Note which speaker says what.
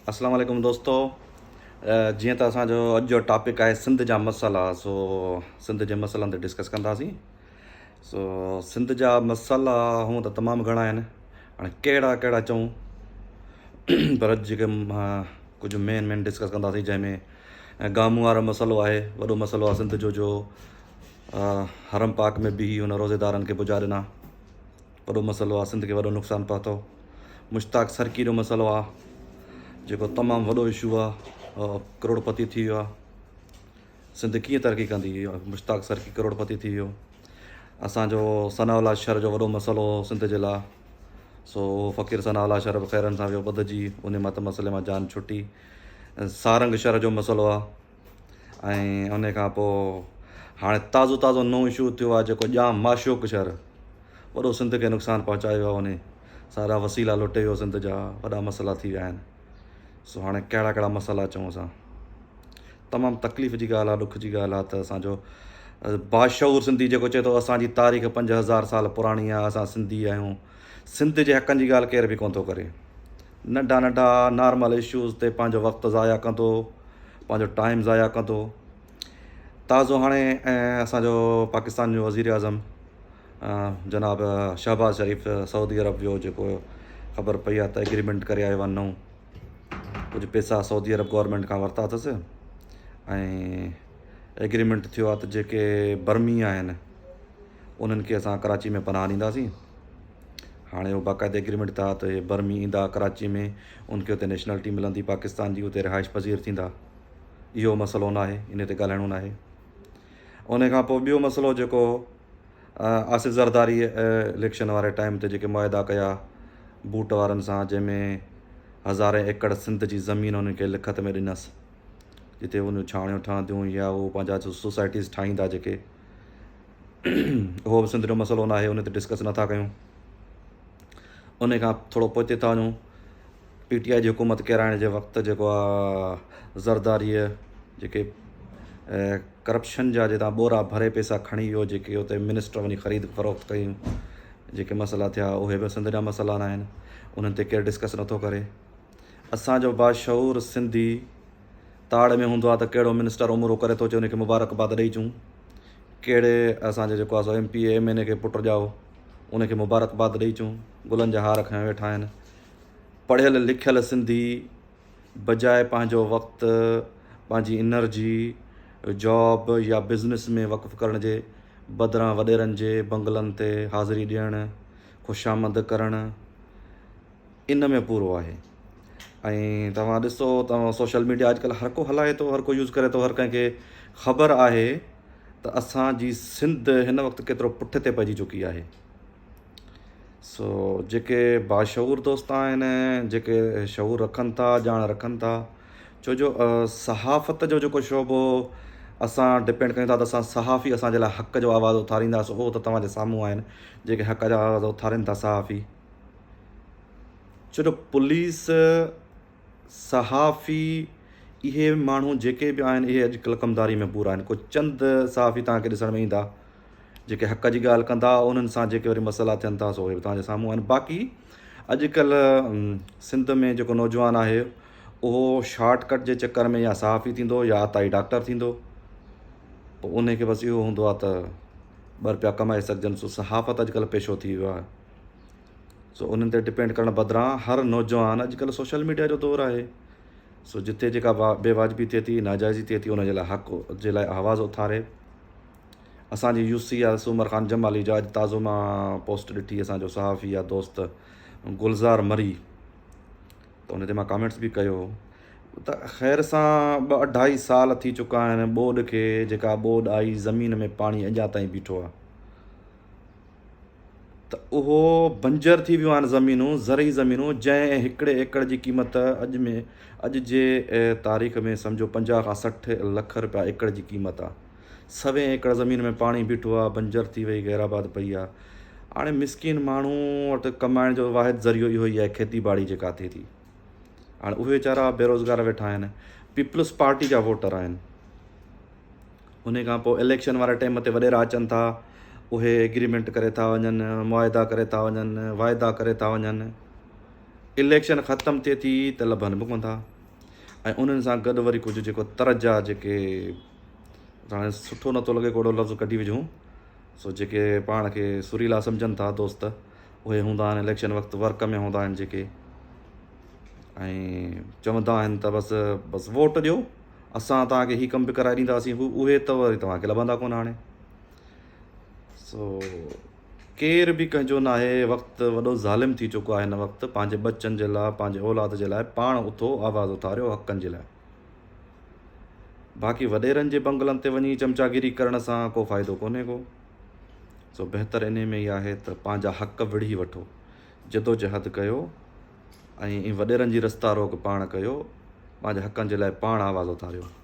Speaker 1: اسلام عليڪم دوستو جيئن ته اسان جو اڄ جو ٽاپڪ آهي سنڌ جا مسئلا سو سنڌ جي مسئلن تي ڊسڪس ڪنداسين سو سنڌ جا مسئلا هونء ته تمام گهڻا آهن هاڻي ڪهڙا ڪهڙا چئون پر اڄ جيڪي ڪجهه مين مين ڊسڪس ڪنداسين جنهن ۾ گامون وارو مسئلو آهي وڏو مسئلو آهي سنڌ جو جو حرم پاڪ ۾ بيهي هن روزيدارن کي بجا ڏنا وڏو مسئلو آ سنڌ کي وڏو نقصان پهتو مشتاق سرڪي جو مسئلو آ جيڪو تمام وڏو اشو آ ڪروڙ پتي ٿي ويو آ سنڌ ڪيئن ترقي ڪندي مشتاق سرڪي ڪروڙ پتي ٿي ويو اسان جو ثناء الله شر جو وڏو مسئلو هو سنڌ جي لاء سو فقير ثناء الله شر به خيرن سان ويو ٻڌجي ان مان ته مسئلي مان جان ڇٽي سارنگ شر جو مسئلو آ ۽ ان کان پوء هاڻي تازو تازو نئون اشو ٿيو آ جيڪو ڄام معشوق شر وڏو سنڌ کي نقصان پهچايو آهي انهي سارا وسيلا لٽي ويو سنڌ جا وڏا مسئلا ٿي ويا آهن سو هاڻي ڪهڙا ڪهڙا مسئلا چئون اسان تمام تڪليف جي ڳالهه آهي ڏک جي ڳالهه آهي ته اسان جو باشعور سنڌي جيڪو چئي ٿو اسان جي تاريخ 5000 سال پراڻي آهي اسان سنڌي آهيون سنڌ جي حقن جي ڳالهه ڪير به ڪونه ٿو ڪري ننڍا ننڍا نارمل اشوز تي پنهنجو وقت ضايع ڪندو پنهنجو ٽائيم ضايع ڪندو تازو هاڻي اسان جو پاڪستان جو وزير اعظم جناب شهباز شريف سعودي عرب ويو جيڪو خبر پئي آهي ته ايگريمينٽ ڪري آيو آهي نئون ڪجهه پئسا سعودي عرب گورنمينٽ کان ورتا اٿس ۽ ايگريمينٽ ٿيو آهي ته جيڪي برمي آهن انهن کي اسان ڪراچي ۾ پناهه ڏينداسين هاڻي اهو باقاعده ايگريمينٽ ٿيا ته اهي برمي ايندا ڪراچي ۾ ان کي اتي نيشنلٽي ملندي پاڪستان جي اتي رهائش پذير ٿيندا اهو مسئلو ناهي ان تي ڳالهائڻو ناهي ان کان پوء ٻيو مسئلو جيڪو آصف زرداري اليڪشن واري ٽائيم تي جيڪي معاهدا ڪيا بوٽ وارن سان جنهن ۾ هزارين ايڪڙ سنڌ جي زمين انهن کي لکت ۾ ڏنس جتي ان جون ڇاڻيون ٺهنديون يا هو پنهنجا سوسائٽيز ٺاهيندا جيڪي اهو به سنڌ جو مسئلو ناهي ان تي ڊسڪس نٿا ڪيون ان کان ٿورو پوئتي ٿا وڃون پي ٽي آء جي حڪومت ڪيرائڻ جي وقت جيڪو آ زرداريء جيڪي ڪرپشن جا جتان ٻورا ڀري پئسا کڻي ويو جيڪي اتي منسٽر وڃي خريد فروخت ڪيون جيڪي مسئلا ٿيا اهي به سنڌ جا مسئلا ناهن انهن تي ڪير ڊسڪس نٿو ڪري اسان جو باشعور سنڌي تاڙ ۾ هوندو آ ته ڪهڙو منسٽر عمرو ڪري ٿو اچي ان کي مبارڪباد ڏئي اچون ڪهڙي اسان جو جيڪو آ سو M P A M N A کي پٽ ڄائو ان کي مبارڪباد ڏئي اچون گلن جا هار کنيو ويٺا آهن پڙهيل لکيل سنڌي بجاء پنهنجو وقت پنهنجي انرجي جاب يا بزنس ۾ وقف ڪرڻ جي بدران وڏيرن جي بنگلن تي حاضري ڏيڻ، خوشامد ڪرڻ ان ۾ پورو آهي ۽ توهان ڏسو ته سوشل ميڊيا اڄڪلهه هر ڪو هلائي ٿو هر ڪو يوز ڪري ٿو هر ڪنهن کي خبر آهي ته اسان جي سنڌ هن وقت ڪيترو پٺ تي پئجي چڪي آهي. سو جيڪي باشعور دوست آهن جيڪي شعور رکن ٿا ڄاڻ رکن ٿا ڇو جو صحافت جو جيڪو شعبو اسان ڊپينڊ ڪيون ٿا ته اسان صحافي اسان جي لاء حق جو آواز اٿاريندا سو اهو ته توهان جي سامهون آهن جيڪي حق جا آواز اٿارين ٿا صحافي ڇو جو پوليس صحافي اهي ماڻهو جيڪي به آهن اهي اڄڪلهه ڪمداري ۾ پورا آهن ڪو چند صحافي توهان کي ڏسڻ ۾ ايندا جيڪي حق جي ڳالهه ڪندا انهن سان جيڪي وري مسئلا ٿين ٿا سو اهي به توهان جي سامهون آهن باقي اڄڪلهه سنڌ ۾ جيڪو نوجوان آهي اهو شارٽ ڪٽ جي چڪر ۾ يا صحافي ٿيندو يا عطائي ڊاڪٽر ٿيندو پوء ان کي بس اهو هوندو آهي ته ٻه روپيا ڪمائي سگهجن سو صحافت اڄڪلهه پيشو ٿي ويو آهي سو انهن تي ڊپينڊ ڪرڻ بدران هر نوجوان اڄڪلهه سوشل ميڊيا جو دور آهي سو جتي جيڪا بي واجبي ٿئي ٿي ناجائزي ٿئي ٿي ان جي لاء حق جي لاء آواز اٿاري اسان جي يو سي آر سومر خان جمالي جا اڄ تازو مان پوسٽ ڏٺي اسان جو صحافي يا دوست گلزار مري ته ان تي مان ڪامينٽس به ڪيو ته خير سان ٻه اڍائي سال ٿي چڪا آهن ٻوڏ کي جيڪا ٻوڏ آئي زمين ۾ پاڻي اڃا تائين بيٺو آهي ته اهو بنجر ٿي ويون آهن زمينون، زرعي زمينون، جنهن هڪڙي ايڪڙ جي قيمت اڄ ۾ اڄ جي تاريخ ۾ سمجهو 50 کان 60 لک رپيا ايڪڙ جي قيمت آهي. سوين ايڪڙ زمين ۾ پاڻي بيٺو آهي، بنجر ٿي وئي، غيرآباد پئي آهي. هاڻي مسڪين ماڻهو وٽ ڪمائڻ جو واحد ذريعو اهو ئي آهي کيتي ٻاڙي جيڪا ٿئي ٿي. هاڻي اهي ويچارا بيروزگار ويٺا آهن. پيپلز پارٽي جا ووٽر آهن. انهي کان پوء اليڪشن واري ٽيم تي وڏيرا اچن ٿا اهي ايگريمينٽ ڪري ٿا وڃن معاهدا ڪري ٿا وڃن واعدا ڪري ٿا وڃن اليڪشن ختم ٿئي ٿي ته لڀن به ڪونه ٿا. ۽ انهن سان گڏ وري ڪجهه جيڪو تر جا جيڪي هاڻي سٺو نٿو لڳي ڪو اهڙو لفظ ڪڍي وجهون سو جيڪي پاڻ کي سريلا سمجهن ٿا دوست اهي هوندا آهن اليڪشن وقت ورڪ ۾ هوندا آهن جيڪي ۽ چوندا آهن ته بس بس ووٽ ڏيو اسان توهان کي هي ڪم به ڪرائي ڏينداسين هو اهي ته وري توهان کي لڀندا ڪونه هاڻي سو ڪير به ڪنهن جو ناهي وقت وڏو ظالم ٿي چڪو آهي هن وقت پنهنجي ٻچن جي لاء پنهنجي اولاد جي لاء پاڻ اٿو آواز اٿاريو حقن جي لاء باقي وڏيرن جي بنگلن تي وڃي چمچاگيري ڪرڻ سان ڪو فائدو ڪونهي ڪو سو بهتر انهي ۾ ئي آهي ته پنهنجا حق وڙهي وٺو جدوجهد ڪيو ۽ وڏيرن جي رستا روڪ پاڻ ڪيو پنهنجي حقن جي لاء پاڻ آواز اٿاريو.